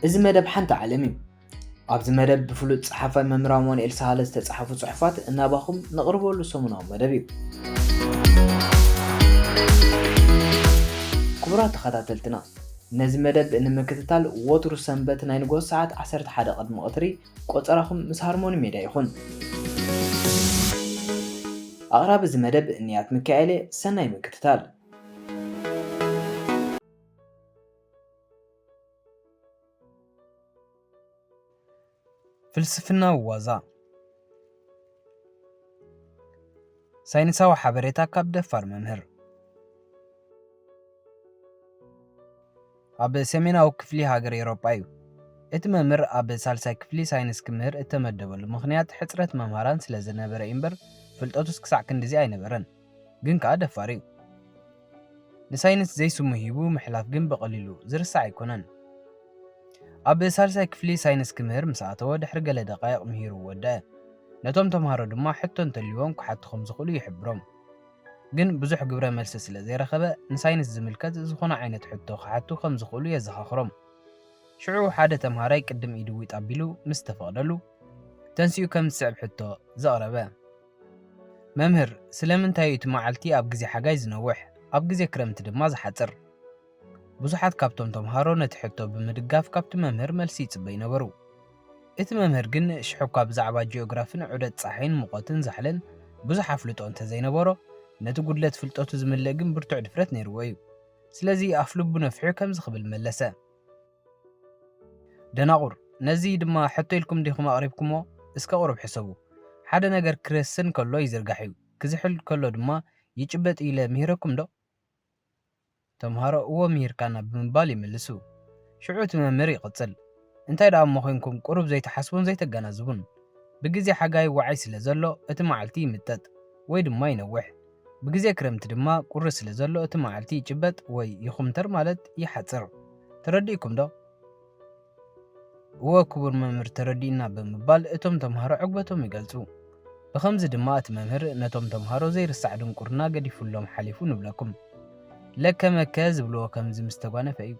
እዚ መደብ ሓንቲ ዓለም እዩ። ኣብዚ መደብ ብፍሉጥ ጸሓፋይ መምህር ኣማኑኤል ሳህለ ዝተጻሕፉ ጽሑፋት እናባኹም ነቕርበሉ ሰሙናዊ መደብ እዩ። ክቡራት ተኸታተልትና፣ ነዚ መደብ ንምክትታል ወትሩ ሰንበት ናይ ንግሆ ሰዓት ዓሰርተ ሓደ ቅድሚ ቀትሪ ቆጸራኹም ምስ ሃርሞኒ ሜድያ ይኹን። ኣቕራቢ እዚ መደብ እንያት ሚካኤል እየ። ሰናይ ምክትታል። ፍልስፍናዊ ዋዛ። ሳይንሳዊ ሓበሬታ ካብ ደፋር መምህር። ኣብ ሰሜናዊ ክፍሊ ሃገር ኤውሮጳ እዩ። እቲ መምህር ኣብ ሳልሳይ ክፍሊ ሳይንስ ክምህር እተመደበሉ ምኽንያት ሕጽረት መምሃራን ስለ ዝነበረ እዩ እምበር፣ ፍልጠቱስ ክሳዕ ክንድዚ ኣይነበረን። ግን ከኣ ደፋር እዩ። ንሳይንስ ዘይስሙ ሂቡ ምሕላፍ ግን ብቐሊሉ ዝርሳዕ ኣይኮነን። ኣብ ሳልሳይ ክፍሊ ሳይንስ ክምህር ምስ ኣተወ ድሕሪ ገለ ደቃይቕ ምሂሩ ወደአ። ነቶም ተምሃሮ ድማ ሕቶ እንተልይዎም ክሓቱ ከም ዝኽእሉ ይሕብሮም። ግን ብዙሕ ግብረ መልሲ ስለ ዘይረኸበ ንሳይንስ ዝምልከት ዝኾነ ዓይነት ሕቶ ክሓቱ ከም ዝኽእሉ የዘኻኽሮም። ሽዑ ሓደ ተምሃራይ ቅድም ኢዱ ዊጥ ኣቢሉ ምስ ተፈቕደሉ ተንሲኡ ከም ዝስዕብ ሕቶ ዘቕረበ። መምህር፣ ስለምንታይ እዩ እቲ መዓልቲ ኣብ ግዜ ሓጋይ ዝነውሕ፣ ኣብ ግዜ ክረምቲ ድማ ዝሓጽር? ብዙሓት ካብቶም ተምሃሮ ነቲ ሕቶ ብምድጋፍ ካብቲ መምህር መልሲ ይጽበዩ ነበሩ። እቲ መምህር ግን ሽሕ እኳ ብዛዕባ ጂኦግራፍን ዑደት ጸሓይን ሙቐትን ዛሕልን ብዙሕ ኣፍልጦ እንተዘይነበሮ፣ ነቲ ጉድለት ፍልጠቱ ዝምልእ ግን ብርቱዕ ድፍረት ነይርዎ እዩ። ስለዚ ኣፍልቡ ነፊሑ ከምዚ ክብል መለሰ። ደናቑር፣ ነዚ ድማ ሕቶ ኢልኩም ዲኹም ኣቕሪብኩሞ? እስከ ቁሩብ ሕሰቡ። ሓደ ነገር ክረስን ከሎ ይዝርጋሕ እዩ፣ ክዝሕል ከሎ ድማ ይጭበጥ ኢለ ምሂረኩም ዶ? ተምሃሮ እወ ምሂርካና ብምባል ይምልሱ። ሽዑ እቲ መምህር ይቕጽል። እንታይ ደኣ እሞ ኮይንኩም ቁሩብ ዘይትሓስቡን ዘይተገናዝቡን? ብግዜ ሓጋይ ዋዓይ ስለ ዘሎ እቲ መዓልቲ ይምጠጥ ወይ ድማ ይነውሕ። ብግዜ ክረምቲ ድማ ቁሪ ስለ ዘሎ እቲ መዓልቲ ይጭበጥ ወይ ይኹምተር ማለት ይሓጽር። ተረዲእኩም ዶ? እወ ክቡር መምህር ተረዲእና ብምባል እቶም ተምሃሮ ዕግበቶም ይገልጹ። ብኸምዚ ድማ እቲ መምህር ነቶም ተምሃሮ ዘይርሳዕ ድንቁርና ገዲፉሎም ሓሊፉ ንብለኩም። ለከ መከ ዝብልዎ ከምዚ ምስ ተጓነፈ እዩ።